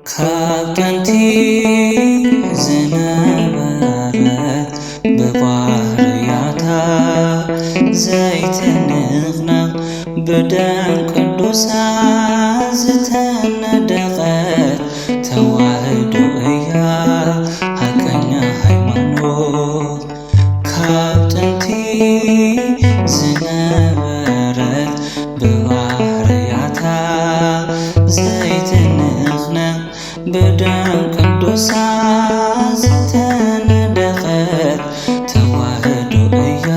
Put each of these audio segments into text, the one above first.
ካብ ጥንቲ ዝነበረት ብባህርያታ ዘይትንቕነቕ ብደም ቅዱሳን ዝተነደቐት ተዋህዶ እያ ሓቀኛ ሃይማኖት። ካብ ጥንቲ ዝነበረት ብባህርያታ ዘይትንቕነቕ ብደም ቅዱሳን ዝተነደቐት ተዋህዶ እያ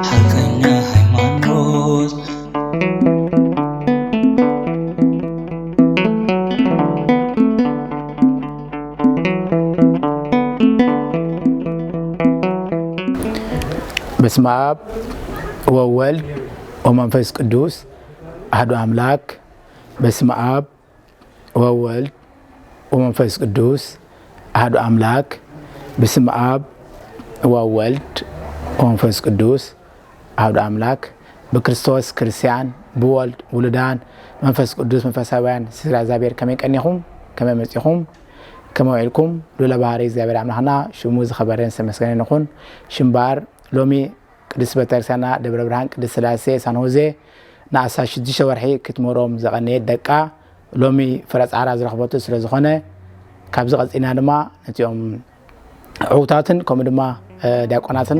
ሓቀኛ ሃይማኖት። በስመ አብ ወወልድ ወመንፈስ ቅዱስ አሐዱ አምላክ። በስመ አብ ወወልድ ወመንፈስ ቅዱስ አሐዱ አምላክ። በስመ አብ ወወልድ ወመንፈስ ቅዱስ አሐዱ አምላክ። ብክርስቶስ ክርስቲያን፣ ብወልድ ውሉዳን፣ መንፈስ ቅዱስ መንፈሳውያን ስድራ እግዚኣብሔር ከመይ ቀኒኹም? ከመይ መጺኹም? ከመይ ውዒልኩም? ልዑለ ባህሪ እግዚኣብሔር ኣምላኽና ሽሙ ዝኸበረን ዝተመስገነን ይኹን። ሽምባር ሎሚ ቅድስት ቤተክርስትያንና ደብረ ብርሃን ቅድስት ስላሴ ሳን ሆዜ ንኣስታት ሽዱሽተ ወርሒ ክትምህሮም ዘቐነየት ደቃ ሎሚ ፍረ ጻዕራ ዝረኽበቱ ስለ ዝኾነ፣ ካብዚ ቀጺልና ድማ ነቲኦም ዕዉታትን ከምኡ ድማ፣ እ፣ ዲያቆናትን፣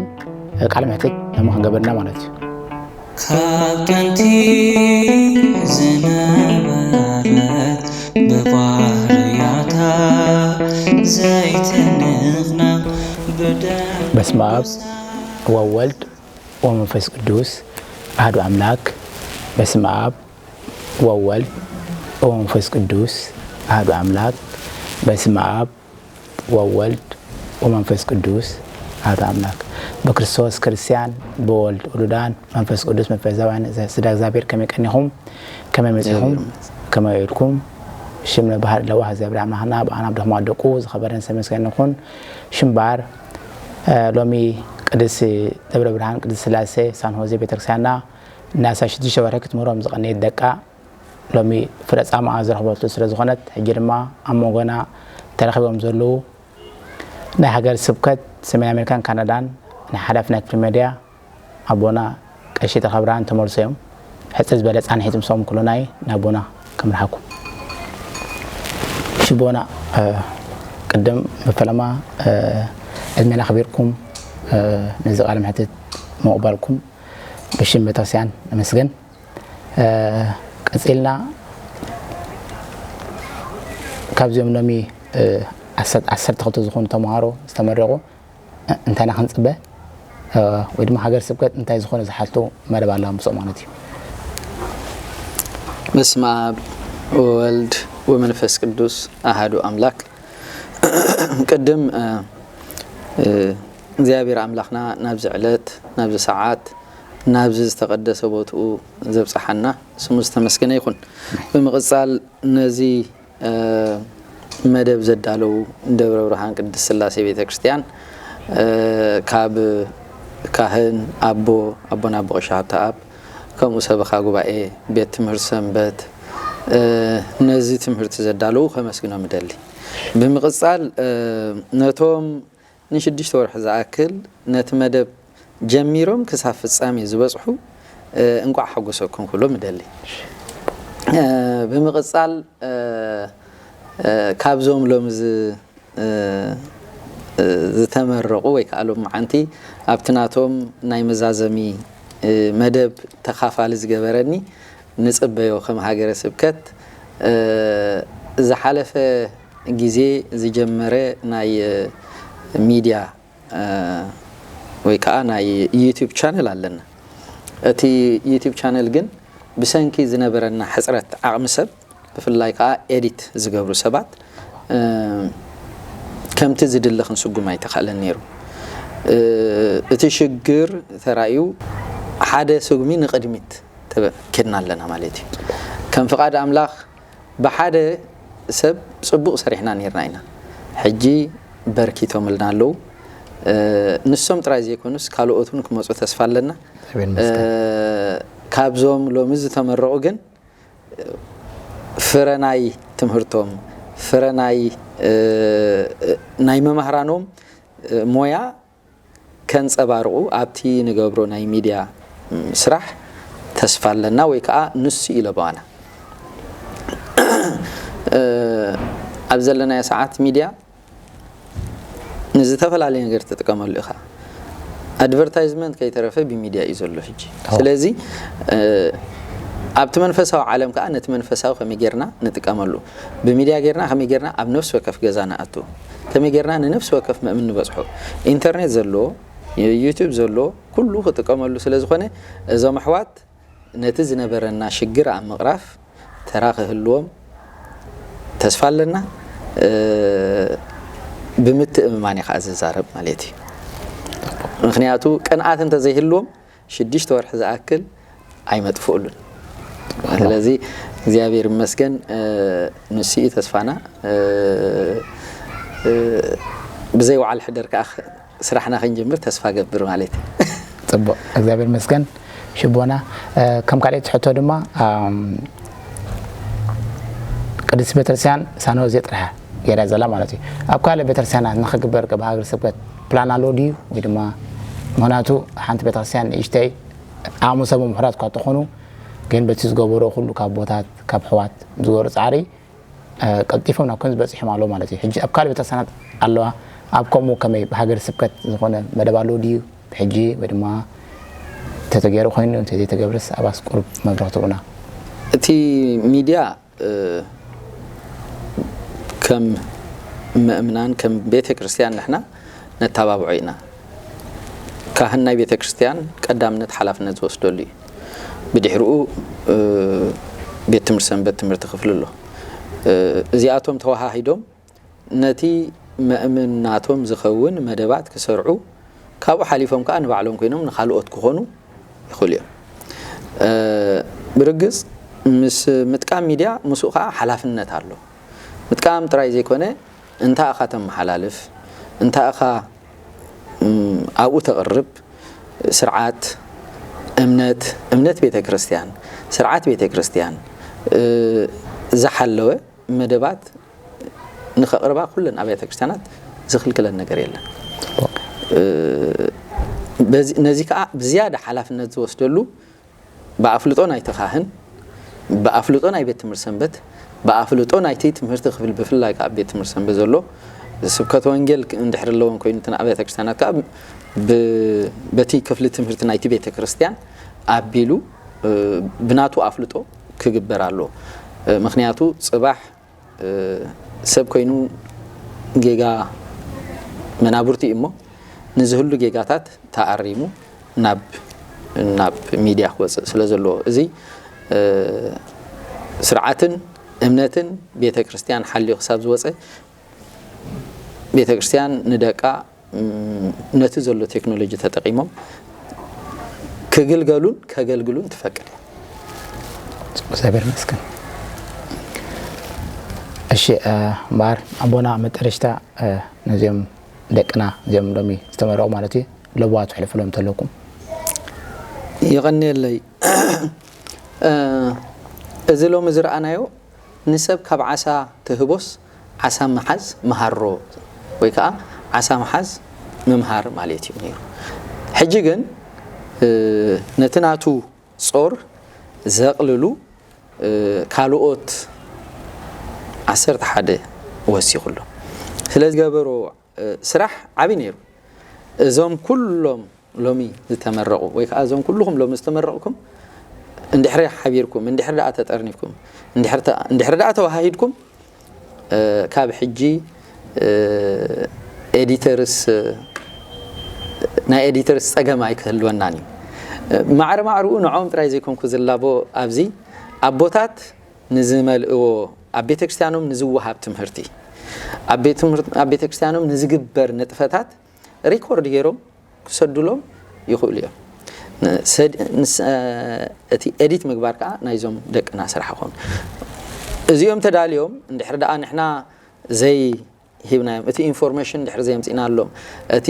እ፣ ቃለ መሕትት ሎሚ ክንገብር ኢና ማለት እዩ። ካብ ጥንቲ ዝነበረት ብባህርያታ ዘይትንቕነቕ ብደም በስመ አብ ወወልድ ወመንፈስ ቅዱስ አሐዱ አምላክ። በስመ አብ ወወልድ ወመንፈስ ቅዱስ አሐዱ አምላክ። በስመ አብ ወወልድ ወመንፈስ ቅዱስ አሐዱ አምላክ። ብክርስቶስ ክርስቲያን፣ ብወልድ ውሉዳን፣ መንፈስ ቅዱስ መንፈሳውያን ስድራ እግዚኣብሔር ከመይ ቀኒኹም? ከመይ መጺኹም? ከመይ ውዒልኩም? ሽም ለባህር ለዋህ እግዚኣብሔር ኣምላኽና ብኣና ብድኹማት ደቁ ዝኸበረን ዝተመስገነ ይኹን። ሽምባር፣ እ፣ ሎሚ ቅድስት ደብረ ብርሃን ቅድስት ስላሴ ሳን ሆዜ ቤተክርስትያንና ንኣስታት ሽዱሽተ ወርሒ ክትምህሮም ዝቐነየት ደቃ ሎሚ ፍረ ጻምኣ ዝረኽበቱ ስለ ዝኾነት፣ ሕጂ ድማ ኣብ መንጎና ተረኺቦም ዘለዉ ናይ ሃገረ ስብከት ሰሜን ኣሜሪካን ካናዳን ናይ ሓላፊ ናይ ክፍሊ ሜድያ ኣቦና ቀሺ ተኸብራን ተመልሶ እዮም። ሕጽር ዝበለ ጻንሒት ምስኦም ክህሉና እዩ፣ ናቦና ከምርሓኩም። ሽቦና፣ እ፣ ቅድም ብፈለማ፣ እ፣ ዕድሜና ኣኽቢርኩም፣ እ፣ ነዚ ቃለ መሕትት ምቕባልኩም ብሽም ቤተክርስትያን ነመስግን። እ፣ ቀጺልና ካብዚኦም ሎሚ፣ እ፣ ዓሰርተ፣ ዓሰርተ ክልተ ዝኾኑ ተምሃሮ ዝተመረቑ፣ እ፣ እንታይ ኢና ክንጽበ? እ፣ ወይ ድማ ሃገረ ስብከት እንታይ ዝኾነ ዝሓቱ መደብ ኣለዋ ምስኦም ማለት እዩ። በስመ አብ ወወልድ ወመንፈስ ቅዱስ አሐዱ አምላክ። ቅድም፣ እ፣ እ፣ እግዚኣብሔር ኣምላኽና ናብዚ ዕለት፣ ናብዚ ሰዓት፣ ናብዚ ዝተቐደሰ ቦትኡ ዘብጽሓና ስሙ ዝተመስገነ ይኹን። ብምቕጻል ነዚ፣ እ፣ መደብ ዘዳለዉ ደብረ ብርሃን ቅድስት ስላሴ ቤተ ክርስቲያን፣ እ፣ ካብ ካህን ኣቦ፣ ኣቦና ኣቦ ቀሺ ሃብተኣብ፣ ከምኡ ሰበኻ ጉባኤ፣ ቤት ትምህርቲ ሰንበት፣ እ፣ ነዚ ትምህርቲ ዘዳለዉ ከመስግኖም እደሊ። ብምቕጻል፣ እ፣ ነቶም ንሽዱሽተ ወርሒ ዝኣክል ነቲ መደብ ጀሚሮም ክሳብ ፍጻሜ ዝበጽሑ፣ እ፣ እንቋዕ ሓጎሰኩም ክብሎም እደሊ። እ፣ ብምቕጻል፣ እ፣ እ፣ ካብዞም ሎሚ ዝ-፣ እ፣ እ፣ ዝተመረቑ ወይ ከኣ ሎሚ መዓንቲ ኣብቲ ናቶም ናይ መዛዘሚ፣ እ፣ መደብ ተኻፋሊ ዝገበረኒ ንጽበዮ ከም ሃገረ ስብከት፣ እ፣ ዝሓለፈ ግዜ ዝጀመረ ናይ፣ እ፣ ሚድያ፣ እ፣ ወይ ከኣ ናይ ዩቱብ ቻነል ኣለና። እቲ ዩቱብ ቻነል ግን ብሰንኪ ዝነበረና ሕጽረት ዓቕሚ ሰብ፣ ብፍላይ ከኣ ኤዲት ዝገብሩ ሰባት፣ እ፣ ከምቲ ዝድለ ክንስጉም ኣይተኻእለን ነይሩ። እ፣ እቲ ሽግር ተራእዩ ሓደ ስጉሚ ንቕድሚት ተበ- ኬድና ኣለና ማለት እዩ። ከም ፍቓድ ኣምላኽ ብሓደ ሰብ ጽቡቕ ሰሪሕና ነይርና ኢና። ሕጂ በርኪቶምልና ኣለዉ። እ፣ ንሶም ጥራይ ዘይኮኑስ ካልኦት እውን ክመጹ ተስፋ ኣለና። እግዚኣብሔር እ፣ ይመስገን። ካብዞም ሎሚ ዝተመረቑ ግን ፍረ ናይ ትምህርቶም፣ ፍረ ናይ፣ እ፣ ናይ መማህራኖም፣ እ፣ ሞያ ከንጸባርቑ ኣብቲ ንገብሮ ናይ ሚድያ፣ ም፣ ስራሕ ተስፋ ኣለና፣ ወይ ከኣ ንሱ እዩ ለበዋና። እ፣ ኣብ ዘለናዮ ሰዓት ሚድያ ንዝተፈላለየ ነገር ትጥቀመሉ ኢኻ። ኣድቨርታይዝመንት ከይተረፈ ብሚድያ እዩ ዘሎ ሕጂ። ኣዎ። ስለዚ፣ እ፣ ኣብቲ መንፈሳዊ ዓለም ከኣ ነቲ መንፈሳዊ ከመይ ጌርና ንጥቀመሉ፣ ብሚድያ ጌርና ከመይ ጌርና ኣብ ነፍሲ ወከፍ ገዛ ንኣቱ፣ ከመይ ጌርና ንነፍሲ ወከፍ መእምን ንበጽሖ። ኢንተርኔት ዘሎ፣ ዩ-፣ ዩቱብ ዘሎ፣ ኩሉ ክጥቀመሉ ስለ ዝኾነ፣ እዞም ኣሕዋት ነቲ ዝነበረና ሽግር ኣብ ምቕራፍ ተራ ክህልዎም ተስፋ ኣለና። እ፣ ብምትእምማን እየ ከኣ ዝዛረብ ማለት እዩ። ምኽንያቱ ቅንኣት እንተዘይህልዎም ሽዱሽተ ወርሒ ዝኣክል ኣይመጥፍኡሉን። ስለዚ እግዚኣብሔር ይመስገን፣ እ፣ ንሱ እዩ ተስፋና። እ፣ እ፣ ብዘይ ወዓል ሕደር ከኣ ስራሕና ክንጅምር ተስፋ ገብር ማለት እዩ። ጽቡቕ፣ እግዚኣብሔር ይመስገን። ሽቦና፣ እ፣ ከም ካልኣይቲ ሕቶ ድማ፣ ኣም፣ ቅድስቲ ቤተክርስትያን ሳንሆዜ ጥራሕ ገይራ ዘላ ማለት እዩ። ኣብ ካልእ ቤተክርስትያናት ንኽግበር ብሃገረ ስብከት ፕላን ኣሎ ድዩ? ወይ ድማ፣ ምኽንያቱ ሓንቲ ቤተክርስትያን ንእሽተይ ዓቕሚ ሰቦም ውሑዳት እኳ ተኾኑ፣ ግን በቲ ዝገበሮ ኩሉ ካብ ኣቦታት፣ ካብ ኣሕዋት ዝገበሮ ጻዕሪ፣ እ፣ ቀልጢፎም ናብ ከምዚ በጺሖም ኣለዉ ማለት እዩ። ሕጂ ኣብ ካልእ ቤተክርስትያናት ኣለዋ። ኣብ ከምኡ ከመይ ብሃገረ ስብከት ዝኾነ መደብ ኣለዉ ድዩ? ብሕጂ ወይ ድማ እንተተገይሩ ኮይኑ፣ እንተዘይተገብርስ ኣባስ ቁሩብ መብርሂ ትህቡና? እቲ ሚድያ፣ እ፣ ከም መእምናን ከም ቤተ ክርስቲያን ንሕና ነተባብዖ ኢና። ካህን ናይ ቤተ ክርስቲያን ቀዳምነት ሓላፍነት ዝወስደሉ እዩ። ብድሕሪኡ፣ እ፣ ቤት ትምህርቲ ሰንበት ትምህርቲ ክፍሊ ኣሎ። እ፣ እዚኣቶም ተወሃሂዶም ነቲ መእምናቶም ዝኸውን መደባት ክሰርዑ፣ ካብኡ ሓሊፎም ከኣ ንባዕሎም ኮይኖም ንኻልኦት ክኾኑ ይኽእሉ እዮም። እ፣ ብርግጽ ምስ ምጥቃም ሚድያ ምስኡ ከኣ ሓላፍነት ኣሎ። ምጥቃም ጥራይ ዘይኮነ፣ እንታይ ኢኻ ተመሓላልፍ፣ እንታይ ኢኻ፣ እም፣ ኣብኡ ተቕርብ፣ ስርዓት፣ እምነት፣ እምነት ቤተ ክርስቲያን፣ ስርዓት ቤተ ክርስቲያን፣ እ፣ ዝሓለወ መደባት ንኸቕርባ ኩለን ኣብያተ ክርስቲያናት ዝኽልክለን ነገር የለን። እ፣ በዚ፣ ነዚ ከኣ ብዝያዳ ሓላፍነት ዝወስደሉ ብኣፍልጦ ናይቲ ካህን፣ ብኣፍልጦ ናይ ቤት ትምህርቲ ሰንበት፣ ብኣፍልጦ ናይቲ ትምህርቲ ክፍሊ፣ ብፍላይ ከኣ ኣብ ቤት ትምህርቲ ሰንበት ዘሎ ስብከተ ወንጌል እንድሕር ኣለዎም ኮይኑ፣ እተን ኣብያተ ክርስቲያናት ከኣ ብ-፣ በቲ ክፍሊ ትምህርቲ ናይቲ ቤተ ክርስቲያን ኣቢሉ፣ እ፣ ብናቱ ኣፍልጦ ክግበር ኣለዎ። እ፣ ምኽንያቱ ጽባሕ፣ እ፣ ሰብ ኮይኑ ጌጋ መናብርቱ እዩ እሞ፣ ንዝህሉ ጌጋታት ተኣሪሙ ናብ፣ ናብ ሚድያ ክወፅእ ስለ ዘለዎ፣ እዚ፣ እ፣ ስርዓትን እምነትን ቤተ ክርስቲያን ሓልዩ ክሳብ ዝወፀ፣ ቤተ ክርስቲያን ንደቃ፣ እም፣ ነቲ ዘሎ ቴክኖሎጂ ተጠቒሞም ክግልገሉን ከገልግሉን ትፈቅድ እያ። እግዚኣብሔር ይመስገን። እሺ፣ እ፣ እምበኣር ኣቦና መጠረሽታ፣ እ፣ ነዚኦም ደቅና፣ እዚኦም ሎሚ ዝተመረቑ ማለት እዩ፣ ለበዋ ትሕልፍሎም ተለኩም? የቐንየለይ። እ፣ እዚ ሎሚ ዝረኣናዮ ንሰብ ካብ ዓሳ ትህቦስ ዓሳ ምሓዝ ምሃሮ፣ ወይ ከኣ ዓሳ ምሓዝ ምምሃር ማለት እዩ ነይሩ። ሕጂ ግን፣ እ፣ ነቲ ናቱ ጾር ዘቕልሉ፣ እ፣ ካልኦት ዓሰርተ ሓደ ወሲኹ ኣሎ። ስለዚ ዝገበሮ፣ እ፣ ስራሕ ዓቢ ነይሩ። እዞም ኩሎም ሎሚ ዝተመረቑ፣ ወይ ከኣ እዞም ኩልኹም ሎሚ ዝተመረቕኩም፣ እንድሕር ሓቢርኩም፣ እንድሕር ደኣ ተጠርኒፍኩም፣ እንድሕር ተ-፣ እንድሕር ደኣ ተወሃሂድኩም፣ እ፣ ካብ ሕጂ፣ እ፣ ኤዲተርስ፣ እ፣ ናይ ኤዲተርስ ጸገም ኣይክህልወናን እዩ። እ፣ ማዕረ ማዕርኡ ንዕኦም ጥራይ ዘይኮንኩ ዝላቦ ኣብዚ፣ ኣቦታት ንዝመልእዎ፣ ኣብ ቤተ ክርስቲያኖም ንዝወሃብ ትምህርቲ፣ ኣብ ቤት ትምህርት-፣ ኣብ ቤተ ክርስቲያኖም ንዝግበር ንጥፈታት ሪኮርድ ገይሮም ክሰዱሎም ይኽእሉ እዮም። ሰድ- ንስ- እቲ ኤዲት ምግባር ከዓ ናይዞም ደቅና ስራሕ ይኸውን። እዚኦም ተዳልዮም እንድሕር ደኣ ንሕና ዘይ ሂብናዮም፣ እቲ ኢንፎርሜሽን እንድሕር ዘየምፂእናሎም፣ እቲ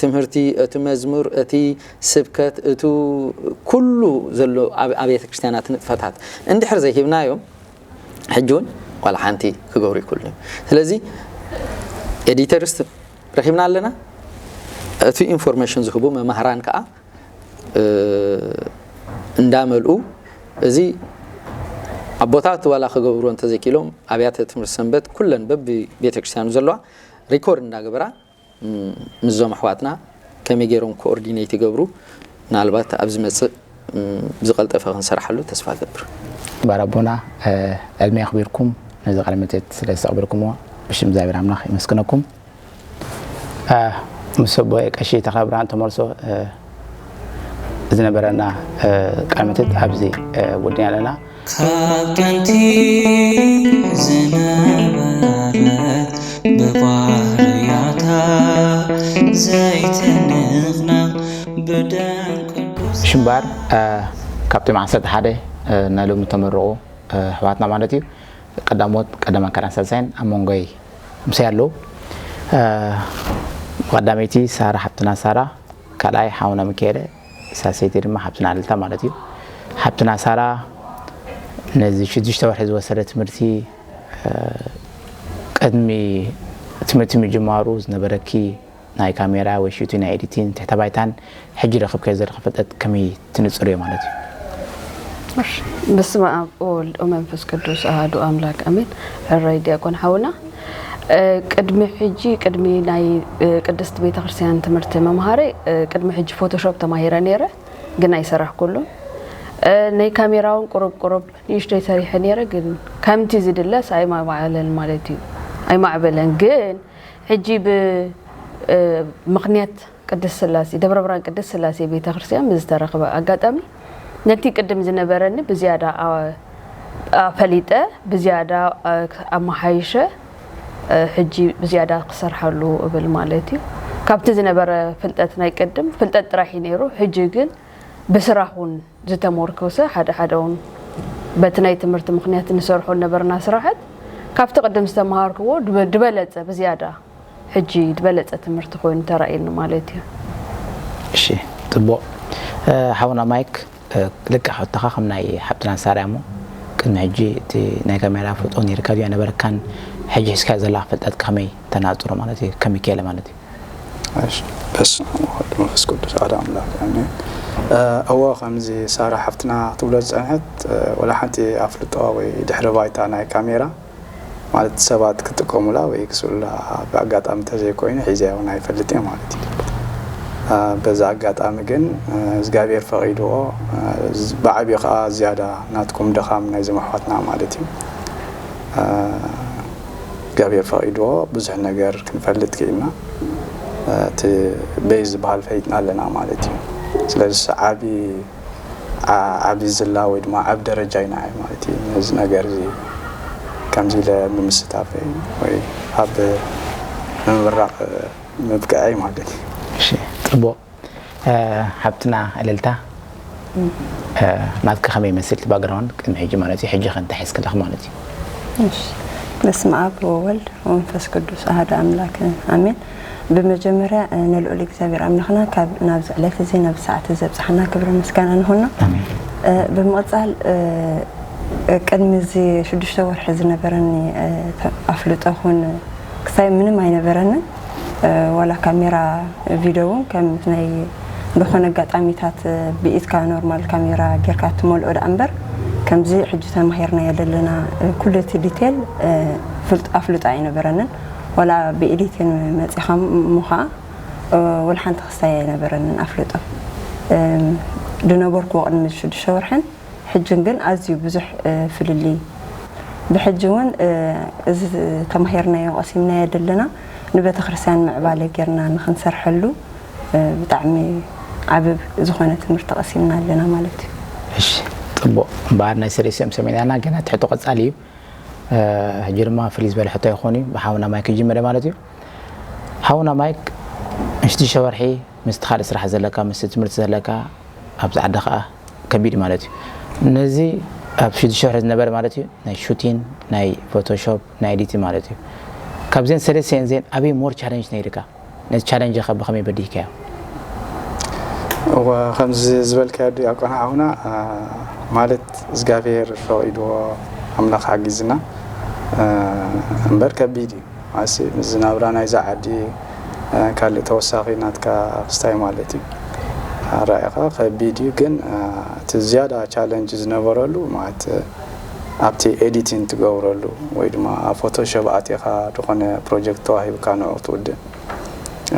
ትምህርቲ፣ እቲ መዝሙር፣ እቲ ስብከት፣ እቲ ኩሉ ዘሎ ኣብ ኣብያተ ክርስቲያናት ንጥፈታት እንድሕር ዘይሂብናዮም፣ ሕጂ እውን ዋላ ሓንቲ ክገብሩ ይክእሉ እዮም። ስለዚ ኤዲተርስ ረኺብና ኣለና። እቲ ኢንፎርሜሽን ዝህቡ መማህራን ከዓ እንዳመልኡ፣ እዚ ኣቦታት ዋላ ክገብርዎ እንተዘይክኢሎም ኣብያተ ትምህርቲ ሰንበት ኩለን በቢ ቤተ ክርስቲያኑ ዘለዋ ሪኮርድ እንዳገበራ ምስዞም ኣሕዋትና ከመይ ገይሮም ኮኦርዲኔት ይገብሩ፣ ምናልባት ኣብ ዝመፅእ ዝቐልጠፈ ክንሰራሓሉ ተስፋ ገብር። ባር ኣቦና፣ ዕድመ ኣኽቢርኩም ነዚ ቃለ መጠይቅ ስለ ዝተቐበልኩምዎ ብሽም እግዚኣብሔር ኣምላኽ የመስግነኩም። ምስ ኣቦይ ቀሺ ተኽለ ብርሃን ተመልሶ ዝነበረና ቃለ መጠይቅ ኣብዚ ወዲና ኣለና። ካብ ጥንቲ ዝነበረት ብባህርያታ ዘይትንቕነቕ ብደም ቅዱስ ሽምባር ካብቶም ዓሰርተ ሓደ ናይ ሎሚ ተመረቑ ኣሕዋትና ማለት እዩ። ቀዳሞት ቀዳማይ ካልኣን ሳልሳይን ኣብ መንጎይ ምሳይ ኣለዉ። ቀዳመይቲ ሳራ ሓብትና ሳራ፣ ካልኣይ ሓውና ሚካኤለ፣ ሳልሰይቲ ድማ ሓብትና ኣልታ ማለት እዩ። ሓብትና ሳራ ነዚ ሽዱሽተ ወርሒ ዝወሰደ ትምህርቲ ቅድሚ ትምህርቲ ምጅማሩ ዝነበረኪ ናይ ካሜራ ወይ ሹቲን ናይ ኤዲቲን ትሕተ ባይታን ሕጂ ረኽብካዮ ዘለኺ ፍልጠት ከመይ ትንጽርዮ ማለት እዩ? በስመ ኣብ ወወልድ ወመንፈስ ቅዱስ ኣሃዱ ኣምላክ ኣሜን። ሕራይ ዲያቆን ሓውና፣ ቅድሚ ሕጂ ቅድሚ ናይ ቅድስት ቤተክርስትያን ትምህርቲ ምምሃረይ ቅድሚ ሕጂ ፎቶሾፕ ተማሂረ ነይረ፣ ግን ኣይሰራሕኩሉን። ናይ ካሜራ እውን ቁሩብ ቁሩብ ንእሽተይ ሰሪሐ ነይረ፣ ግን ከምቲ ዝድለስ ኣይማዕበለን ማለት እዩ፣ ኣይማዕበለን። ግን ሕጂ ብምኽንያት ቅድስት ስላሴ ደብረ ብርሃን ቅድስት ስላሴ ቤተ ክርስቲያን ብዝተረኽበ ኣጋጣሚ ነቲ ቅድም ዝነበረኒ ብዝያዳ ኣፈሊጠ፣ ብዝያዳ ኣመሓይሸ፣ ሕጂ ብዝያዳ ክሰርሓሉ እብል ማለት እዩ። ካብቲ ዝነበረ ፍልጠት ናይ ቅድም ፍልጠት ጥራሕ እዩ ነይሩ። ሕጂ ግን ብስራሕ እውን ዝተሞርኮሰ ሓደ ሓደ እውን በቲ ናይ ትምህርቲ ምኽንያት ንሰርሖ ዝነበርና ስራሓት ካብቲ ቅድም ዝተምሃርክዎ ዝበለፀ ብዝያዳ ሕጂ ዝበለፀ ትምህርቲ ኮይኑ ተራእየኒ ማለት እዩ። እሺ፣ ፅቡቕ። ሓውና ማይክ፣ ልክዕ ሕቶኻ ከም ናይ ሓብትና ሳራ እሞ ቅድሚ ሕጂ እቲ ናይ ካሜራ ፍልጦ ነይርካ ድዩ ኣይነበረካን? ሕጂ ሒዝካዮ ዘለኻ ፍልጠት ከመይ ተናፅሮ ማለት እዩ? ከመይ ከለ ማለት እዩ? በስመ ኣብ ወወልድ ወመንፈስ ቅዱስ ኣሐዱ ኣምላክ ኣሜን። እወ፣ ከምዚ ሳራ ሓፍትና ክትብሎ ዝፀንሐት፣ ወላ ሓንቲ ኣፍልጦ ወይ ድሕሪ ባይታ ናይ ካሜራ ማለት ሰባት ክጥቀሙላ ወይ ክስእሉላ ብኣጋጣሚ እንተዘይኮይኑ ሒዘያ እውን ኣይፈልጥን ማለት እዩ። በዚ ኣጋጣሚ ግን እግዚኣብሔር ፈቒድዎ፣ ብዓብዩ ከዓ ዝያዳ ናትኩም ድኻም ናይዞም ኣሕዋትና ማለት እዩ እግዚኣብሔር ፈቒድዎ ብዙሕ ነገር ክንፈልጥ ክኢልና፣ እቲ በይ ዝበሃል ፈሊጥና ኣለና ማለት እዩ። ስለዚ ዓቢ ዓቢ ዝላ ወይ ድማ ዓቢ ደረጃ ኢና ማለት እዩ። ነዚ ነገር እዚ ከምዚ ኢለ ብምስታፈይ ወይ ኣብ ምምራቕ ምብቅዐይ ማለት እዩ። እሺ፣ ጽቡቕ። ሓብትና እልልታ፣ ናትኪ ከመይ ይመስል እቲ ባክግራውንድ ቅድሚ ሕጂ ማለት እዩ፣ ሕጂ ከ እንታይ ሒዝኪ ኣለኺ ማለት እዩ? እሺ፣ በስመ ኣብ ወወልድ ወመንፈስ ቅዱስ ኣሐዱ ኣምላክ ኣሜን። ብመጀመርያ ንልኡል እግዚኣብሔር ኣምላኽና ካብ ናብዚ ዕለት እዚ ናብዚ ሰዓት እዚ ዘብፅሓና ክብሪ ምስጋና ንኹኖ። ኣሜን። ብምቕፃል ቅድሚ እዚ ሽዱሽተ ወርሒ ዝነበረኒ ኣፍልጦ ኹን ክሳይ ምንም ኣይነበረንን። ዋላ ካሜራ ቪድዮ እውን ከም ናይ ዝኾነ ኣጋጣሚታት ብኢድካ ኖርማል ካሜራ ጌርካ ትመልኦ ደኣ እምበር ከምዚ ሕጂ ተማሂርናዮ ዘለና ኩሉ እቲ ዲቴል ኣፍልጦ ኣይነበረንን። ዋላ ብኤዲቲን መፂኻ እሞ ኸዓ ዋላ ሓንቲ ክስታይ ኣይነበረንን ኣፍልጦ። ዝነበርክዎ ቅድሚ ሽዱሽተ ወርሕን ሕጅን ግን ኣዝዩ ብዙሕ ፍልልይ። ብሕጂ እውን እዚ ተማሂርናዮ ቀሲምናዮ ዘለና ንቤተ ክርስቲያን ምዕባለ ጌርና ንኽንሰርሐሉ ብጣዕሚ ዓቢ ዝኾነ ትምህርቲ ቀሲምና ኣለና ማለት እዩ። እሺ ጽቡቕ። እምበኣር ናይ ሰለስቲኦም ሰሚዕና ኣለና፣ ገና እቲ ሕቶ ቀጻሊ እዩ። ሕጂ ድማ ፍልይ ዝበለ ሕቶ ይኾን እዩ፣ ብሓውና ማይክ ይጅመር ማለት እዩ። ሓውና ማይክ ንሽዱሽተ ወርሒ ምስቲ ካልእ ስራሕ ዘለካ፣ ምስቲ ትምህርቲ ዘለካ፣ ኣብዚ ዓዲ ከኣ ከቢድ ማለት እዩ። ነዚ ኣብ ሽዱሽተ ወርሒ ዝነበረ ማለት እዩ፣ ናይ ሹቲን፣ ናይ ፎቶሾፕ፣ ናይ ኤዲቲን ማለት እዩ። ካብዘን ሰለስተን ዜን ኣበይ ሞር ቻለንጅ ነይርካ? ነዚ ቻለንጅ ከ ብኸመይ በዲህካዮ? እወ፣ ከምዚ ዝበልካዮ ዲያቆን ሓውና፣ አ፣ ማለት እግዚኣብሔር ፈቒድዎ ኣምላኽ ሓጊዝና፣ አ፣ እምበር ከቢድ እዩ። ኣሲ፣ ምስ ዝናብራ ናይዛ ዓዲ፣ አ፣ ካልእ ተወሳኺ ናትካ ክስታይ ማለት እዩ። ኣራኢኻ ከቢድ እዩ፣ ግን፣ አ፣ እቲ ዝያዳ ቻለንጅ ዝነበረሉ ማለት ኣብቲ ኤዲቲንግ ትገብረሉ ወይ ድማ ኣብ ፎቶሾፕ ኣቲኻ ዝኾነ ፕሮጀክት ተዋሂብካ ንዑ ክትውድእ፣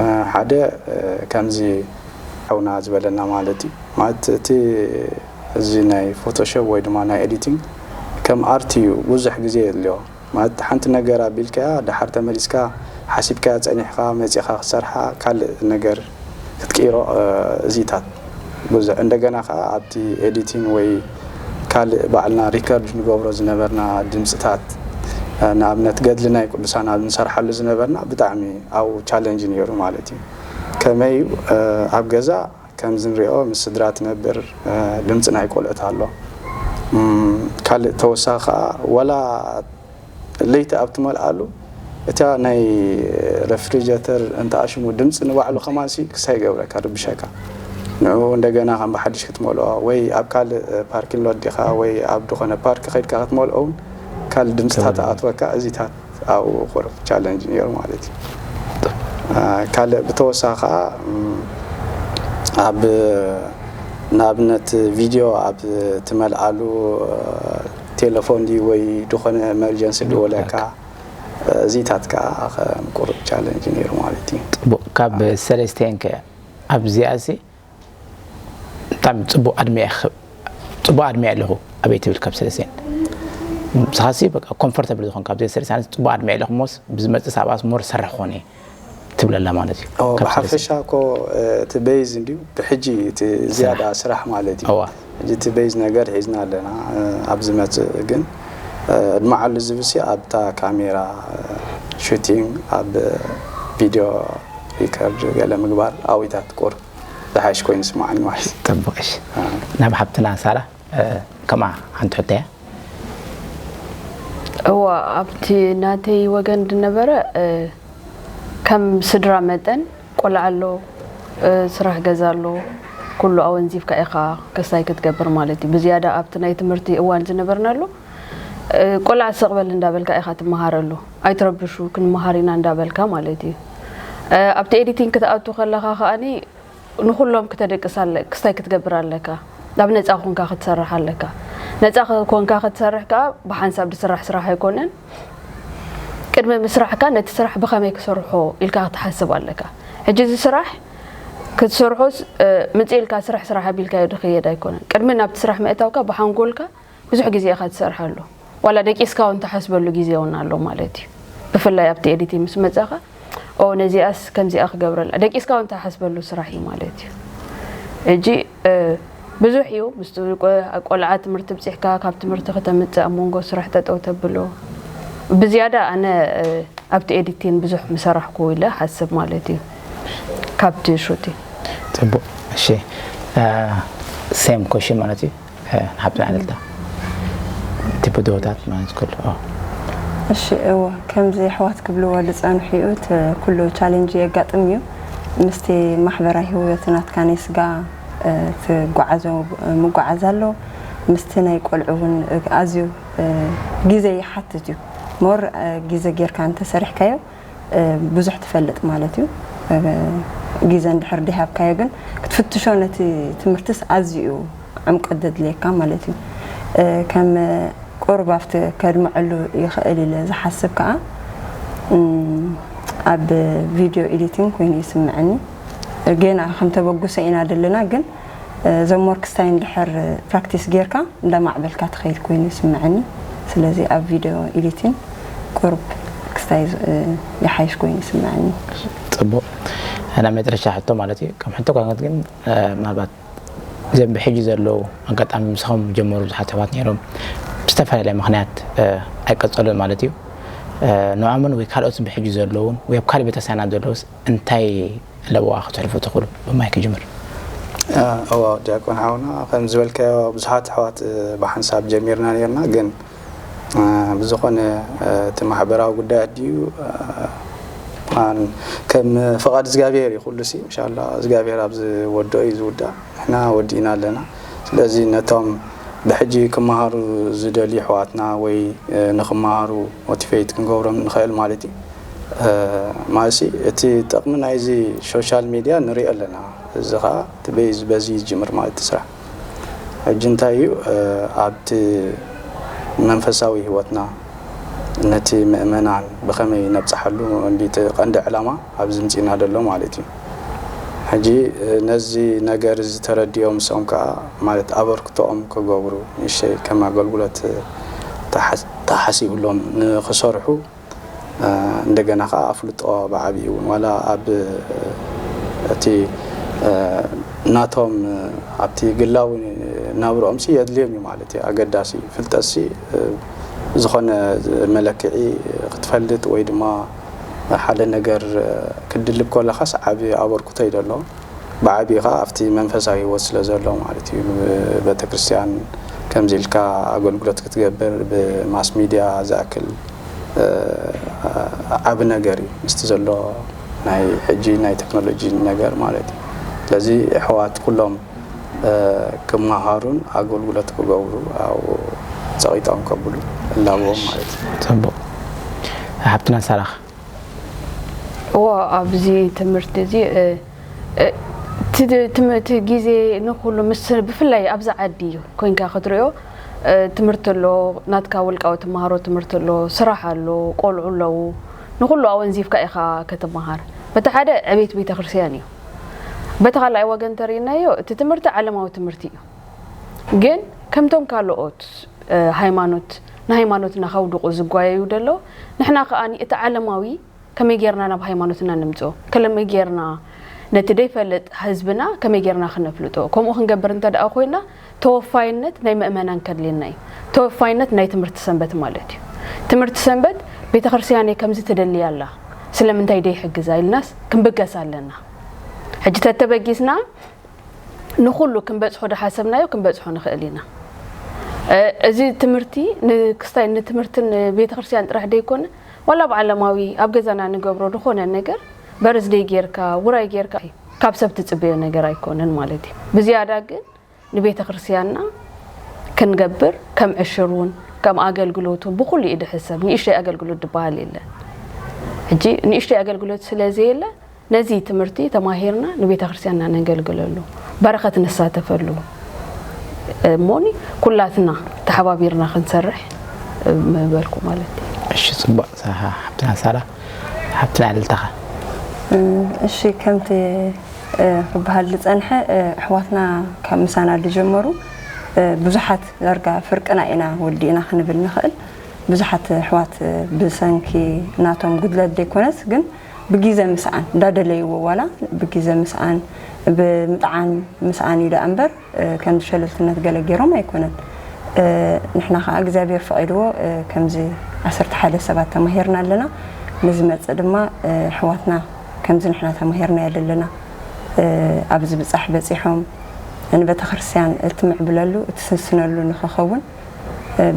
አ፣ ሓደ፣ አ፣ ከምዚ ሓውና ዝበለና ማለት እዩ። ማለት እቲ እዚ ናይ ፎቶሾፕ ወይ ድማ ናይ ኤዲቲንግ ከም ኣርት እዩ፣ ብዙሕ ግዜ የድልዮ። ማለት ሓንቲ ነገር ኣቢልካያ፣ ደሓር ተመሊስካ ሓሲብካያ ጸኒሕካ መጺኻ ክትሰርሓ፣ ካልእ ነገር ክትቅይሮ፣ እ፣ እዚታት ብዙሕ። እንደገና ከኣ ኣብቲ ኤዲቲንግ ወይ ካልእ ባዕልና ሪከርድ ንገብሮ ዝነበርና ድምጽታት፣ እ፣ ንኣብነት ገድሊ ናይ ቅዱሳን ኣብ ንሰርሓሉ ዝነበርና ብጣዕሚ ኣብኡ ቻለንጅ ነይሩ ማለት እዩ። ከመይ እዩ፣ እ፣ ኣብ ገዛ ከምዚ ንሪኦ ምስ ስድራ ትነብር፣ እ፣ ድምጺ ናይ ቆልዑት ኣሎ። እም፣ ካልእ ተወሳኺ ከኣ ዋላ ለይቲ ኣብ ትመልኣሉ እታ ናይ ረፍሪጀተር እንተኣሽሙ ድምፂ ንባዕሉ ከማንሲ ክሳይ ይገብረካ፣ ርብሸካ። ንዑ እንደገና ከም ብሓድሽ ክትመልኦ ወይ ኣብ ካልእ ፓርኪን ሎት ዲኻ ወይ ኣብ ዝኾነ ፓርክ ከይድካ ክትመልኦ እውን ካልእ ድምፅታት ኣትወካ። እዚታት ኣብኡ ቁሩብ ቻለንጅ ነይሩ ማለት እዩ። አ፣ ካልእ ብተወሳኺ ከዓ፣ እም፣ ኣብ ንኣብነት ቪድዮ ኣብ ትመልኣሉ፣ ቴሌፎን ድዩ ወይ ዝኾነ ኤመርጀንሲ ድወለካ፣ እዚታት ከዓ ከም ቁሩብ ቻለንጅ ነይሩ ማለት እዩ። ጽቡቕ። ካብ ሰለስቲኤን ከ ኣብዚኣሲ ብጣዕሚ ጽቡቕ ኣድሚዐ ኽ-፣ ጽቡቕ ኣድሚዐ ኣለኹ ኣበይ ትብል ካብ ሰለስቲኤን? ንስኻሲ በቃ ኮምፎርተብል ዝኾንካ ኣብዚ ሰለስቲኤን ጽቡቕ ኣድሚዐ ኣለኹ እሞስ ብዝመጽእ ሳብኣስ ሞር ሰርሕ ኾነ ትብለላ ማለት እዩ። ኦ፣ ካብ ብሓፈሻ ሰለስቲኤን። እኮ፣ እ፣ እቲ ቤዝ እንድዩ ብሕጂ እቲ ዝያዳ ስራሕ። ስራሕ ማለት እዩ። እዋ። ሕጂ እቲ ቤዝ ነገር ሒዝና ኣለና። እ፣ ኣብ ዝመጽእ ግን፣ እ፣ ኣድማዓሉ ዝብሲ ኣብታ ካሜራ፣ እ፣ ሹቲንግ፣ ኣብ ቪድዮ ሪከርድ ገለ ምግባር ኣብታት ቁር ዝሓይሽ ኮይኑ ይስምዓኒ ማለት እዩ። ጽቡቕ፣ እሺ። እ። ናብ ሓብትና ሳራ፣ እ፣ ከምኣ ሓንቲ ሕቶ እያ። እዋ፣ ኣብቲ ናተይ ወገን ዝነበረ፣ እ፣ ከም ስድራ መጠን ቆልዓ ኣሎ፣ እ፣ ስራሕ ገዛ ኣሎ፣ ኩሉ ኣወንዚፍካ ኢኻ ክስታይ ክትገብር ማለት እዩ። ብዝያዳ ኣብቲ ናይ ትምህርቲ እዋን ዝነበርናሉ፣ እ፣ ቆልዓ ስቕ በል እንዳበልካ ኢኻ ትመሃረሉ። ኣይትረብሹ፣ ክንመሃር ኢና እንዳበልካ ማለት እዩ። እ፣ ኣብቲ ኤዲቲንግ ክትኣቱ ከለኻ ከኣኒ ንኹሎም ክተደቅስ ኣለ-፣ ክስታይ ክትገብር ኣለካ። ኣብ ነጻ ኮንካ ክትሰርሕ ኣለካ። ነጻ ኮንካ ክትሰርሕ ከኣ ብሓንሳብ ዝስራሕ ስራሕ ኣይኮነን። ቅድሚ ምስራሕካ ነቲ ስራሕ ብኸመይ ክሰርሖ ኢልካ ክትሓስብ ኣለካ። ሕጂ እዚ ስራሕ ክትሰርሖስ፣ እ፣ ምጽእ ኢልካ ስራሕ ስራሕ ኣቢልካዮ ዝኽየድ ኣይኮነን። ቅድሚ ናብቲ ስራሕ ምእታውካ ብሓንጎልካ ብዙሕ ግዜ ኢኻ ትሰርሓሉ። ዋላ ደቂስካ እውን ትሓስበሉ ግዜ እውን ኣሎ ማለት እዩ። ብፍላይ ኣብቲ ኤዲቲንግ ምስ መጻኻ፣ ኦ፣ ነዚኣስ ከምዚኣ ክገብረላ፣ ደቂስካ እውን ትሓስበሉ ስራሕ እዩ ማለት እዩ። ሕጂ፣ እ፣ ብዙሕ እዩ። ምስቲ ቆ-፣ ቆልዓ ትምህርቲ ብጺሕካ፣ ካብ ትምህርቲ ከተምጽእ፣ ኣብ መንጎ ስራሕ ጠጠው ተብሎ። ብዝያዳ ኣነ፣ እ፣ ኣብቲ ኤዲቲንግ ብዙሕ ምሰራሕኩ ኢለ ሓስብ ማለት እዩ። ካብቲ ሹቲንግ። ጽቡቕ። እሺ፣ እ፣ ሴም ኮሽን ማለት እዩ። እ፣ ንሓብትና ዓለልታ። እቲ ብድሆታት ማለት ኩሉ። ኦ። እሺ፣ እወ፣ ከምዚ ኣሕዋት ክብልዎ ዝጸንሑ እዩ፣ እቲ ኩሉ ቻሌንጅ የጋጥም እዩ። ምስቲ ማሕበራዊ ህይወት ናትካ ናይ ስጋ፣ እ፣ ትጓዓዞ፣ ምጓዓዝ ኣሎ። ምስቲ ናይ ቆልዑ እውን፣ እ፣ ኣዝዩ፣ እ፣ ግዜ ይሓትት እዩ። ሞር፣ እ፣ ግዜ ጌርካ እንተሰሪሕካዮ፣ እ፣ ብዙሕ ትፈልጥ ማለት እዩ። እ፣ ግዜ እንድሕር ደይሃብካዮ ግን ክትፍትሾ ነቲ ትምህርትስ ኣዝዩ እዩ ዕምቆት ዘድልየካ ማለት እዩ። እ፣ ከም ቁሩብ ኣብቲ ከድምዐሉ ይኽእል ኢለ ዝሓስብ ከኣ፣ እም፣ ኣብ ቪድዮ ኤዲቲንግ ኮይኑ ይስምዐኒ። ጌና ከም ተበግሶ ኢና ዘለና፣ ግን፣ እ፣ ዘም ወርክ ስታይ እንድሕር ፕራክቲስ ጌርካ እንዳማዕበልካ ትኸይድ ኮይኑ ይስምዐኒ። ስለዚ ኣብ ቪድዮ ኤዲቲንግ ቁሩብ ክስታይ ዝ-፣ እ፣ ይሓይሽ ኮይኑ ይስምዐኒ። ጽቡቕ። ናብ መጨረሻ ሕቶ ማለት እዩ። ከም ሕቶ ኳንት ግን፣ እ፣ ምናልባት እዞም ብሕጂ ዘለዉ ኣጋጣሚ ምሳኹም ጀመሩ ብዙሓት ሰባት ነይሮም፣ ብዝተፈላለየ ምኽንያት፣ እ፣ ኣይቀጸሉን ማለት እዩ። እ፣ ንዖምን ወይ ካልኦት ብሕጂ ዘለዉን ወይ ኣብ ካልእ ቤተክርስትያናት ዘለዉስ እንታይ ለበዋ ክትሕልፉ ትኽእሉ? ብማይ ክጅምር። እዋ ዲያቆን ሓውና፣ ከም ዝበልካዮ ብዙሓት ኣሕዋት ብሓንሳብ ጀሚርና ነርና፣ ግን ብዝኾነ እቲ ማሕበራዊ ጉዳያት ድዩ ከም ፍቓድ እግዚኣብሔር እዩ ኩሉ ሲ እንሻላ እግዚኣብሔር ኣብ ዝወደኦ እዩ ዝውዳእ። ንሕና ወዲእና ኣለና። ስለዚ ነቶም ብሕጂ ክመሃሩ ዝደልዩ ኣሕዋትና ወይ ንክመሃሩ ሞቲቬት ክንገብሮም ንኽእል ማለት እዩ። ማለትሲ እቲ ጥቕሚ ናይዚ ሶሻል ሚድያ ንሪኦ ኣለና። እዚ ከዓ እቲ በዚ በዚ ይጅምር ማለት እቲ ስራሕ። ሕጂ እንታይ እዩ ኣብቲ መንፈሳዊ ህይወትና ነቲ ምእመናን ብኸመይ ነብፅሓሉ እንዲ እቲ ቀንዲ ዕላማ ኣብዚ ምፅእና ዘሎ ማለት እዩ። ሕጂ ነዚ ነገር እዚ ተረዲኦም ምስኦም ከዓ ማለት ኣበርክቶኦም ክገብሩ ንእሽተይ ከም ኣገልግሎት ተሓስ- ተሓሲብሎም ንክሰርሑ እንደገና ከዓ ኣፍልጦ ብዓብዪ እውን ዋላ ኣብ እቲ ናቶም ኣብቲ ግላዊ ናብርኦም ሲ የድልዮም እዩ ማለት እዩ። ኣገዳሲ ፍልጠት ሲ ዝኾነ መለክዒ ክትፈልጥ ወይ ድማ ሓደ ነገር ክትድልብ ከለኻስ ዓቢ ኣበርክቶ እዩ ዘሎ። ብዓቢ ከዓ ኣብቲ መንፈሳዊ ህይወት ስለ ዘሎ ማለት እዩ። ቤተክርስትያን ከምዚ ኢልካ ኣገልግሎት ክትገብር ብማስ ሚድያ ዝኣክል ዓቢ ነገር እዩ ምስቲ ዘሎ ናይ ሕጂ ናይ ቴክኖሎጂ ነገር ማለት እዩ። ስለዚ ኣሕዋት ኩሎም ክመሃሩን ኣገልግሎት ክገብሩ ኣብኡ ፀቒጦም ከብሉ እላብዎም ማለት እዩ። ፅቡቕ። ሓብትና ሳላኻ እዎ ኣብዚ ትምህርቲ እዚ እቲ ግዜ ንኩሉ ምስ ብፍላይ ኣብዚ ዓዲ እዩ ኮይንካ ክትሪኦ ትምህርቲ ኣሎ ናትካ ውልቃዊ ትመሃሮ ትምህርቲ ኣሎ ስራሕ ኣሎ ቆልዑ ኣለዉ ንኩሉ ኣወንዚፍካ ኢኻ ክትመሃር በቲ ሓደ ዕቤት ቤተክርስትያን እዩ በቲ ካልኣይ ወገን ተሪእናዮ እቲ ትምህርቲ ዓለማዊ ትምህርቲ እዩ ግን ከምቶም ካልኦት ሃይማኖት ንሃይማኖትና ከውድቑ ዝጓየዩ ደለዉ ንሕና ከኣ እቲ ዓለማዊ ከመይ ጌርና ናብ ሃይማኖትና ንምጽኦ ከመይ ጌርና ነቲ ደይፈልጥ ህዝብና ከመይ ጌርና ክነፍልጦ ከምኡ ክንገብር እንተ ደኣ ኮይና ተወፋይነት ናይ ምእመናን ከድልየና እዩ ተወፋይነት ናይ ትምህርቲ ሰንበት ማለት እዩ ትምህርቲ ሰንበት ቤተ ክርስቲያነይ ከምዚ ትደሊ ኣላ ስለምንታይ ደይሕግዛ ኢልናስ ክንብገስ ኣለና ሕጂ ተተበጊስና ንኹሉ ክንበጽሖ ዝሓሰብናዮ ክንበጽሖ ንኽእል ኢና። እዚ ትምህርቲ ንክስታይ ንትምህርትን ቤተክርስትያን ጥራሕ ደይኮነ ዋላ ኣብ ዓለማዊ ኣብ ገዛና ንገብሮ ዝኾነ ነገር በርዝደይ ጌርካ ውራይ ጌርካ ካብ ሰብ ትጽበዮ ነገር ኣይኮነን ማለት እዩ። ብዝያዳ ግን ንቤተ ክርስትያንና ክንገብር ከም ዕሽር እውን ከም ኣገልግሎት እውን ብኩሉ እዩ ድሕሰብ። ንእሽተይ ኣገልግሎት ዝበሃል የለን። ሕጂ ንእሽተይ ኣገልግሎት ስለ ዘየለ ነዚ ትምህርቲ ተማሂርና ንቤተ ክርስቲያንና ነገልግለሉ በረኸት ንሳተፈሉ እሞኒ ኩላትና ተሓባቢርና ክንሰርሕ ምበልኩ ማለት እዩ። እሺ ጽቡቅ ሓብትና ሳራ ሓብትና ዕልልታኻ እሺ ከምቲ ክበሃል ዝጸንሐ ኣሕዋትና ካብ ምሳና ዝጀመሩ ብዙሓት ዳርጋ ፍርቅና ኢና ወዲእና ክንብል ንኽእል ብዙሓት ኣሕዋት ብሰንኪ ናቶም ጉድለት ዘይኮነስ ግን ብጊዘ ምስኣን እንዳደለይዎ ዋላ ብጊዘ ምስኣን ብምጥዓን ምስኣን እዩ ደኣ እምበር ከምዚ ሸለልትነት ገለ ገይሮም ኣይኮነን ንሕና ከዓ እግዚኣብሔር ፈቒድዎ ከምዚ ዓሰርተ ሓደ ሰባት ተማሂርና ኣለና ንዝመፅእ ድማ ኣሕዋትና ከምዚ ንሕና ተማሂርናዮ ዘለና ኣብዚ ብፃሕ በፂሖም ንቤተክርስትያን እትምዕብለሉ እትስንስነሉ ንክኸውን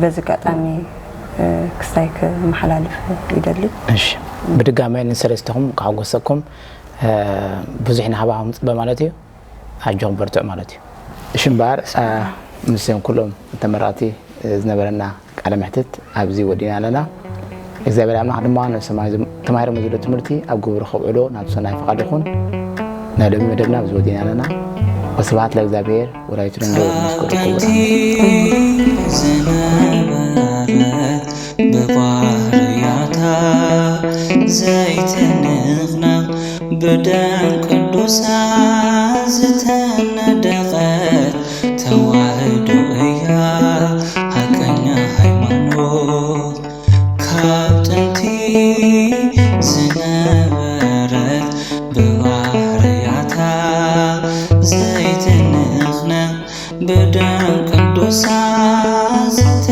በዚ ኣጋጣሚ ክስታይ ክመሓላልፍ ይደሊ። እሺ ብድጋሚ ንሰለስተኹም ከሐጎሰኩም ብዙሕ ንሃባኹም ንፅበ ማለት እዩ። ኣጆኹም በርትዑ ማለት እዩ። እሺ እምበኣር ምስም ኩሎም ተመረቕቲ ዝነበረና ቃለ መሕትት ኣብዚ ወዲና ኣለና። እግዚኣብሔር ኣምላኽ ድማ ነሰማይ ተማሂሮም ዘሎ ትምህርቲ ኣብ ግብሪ ከውዕሎ ናብ ሰናይ ፍቓድ ይኹን። ናይ ሎሚ መደብና ኣብዚ ወዲና ኣለና። ወስብሐት ለእግዚኣብሔር ወላዲቱ ድንግል ወለመስቀሉ ክቡር። ዝነበረት ብባህርያታ ዘይትንቕነቕ ብደም ቅዱሳ ዝተነደቐት ተዋህዶ እያ ሓቀኛ ሃይማኖት ካብ ጥንቲ ዝነበረት ብባህርያታ ዘይትንቕነቕ ብደም ቅዱሳ ዝተ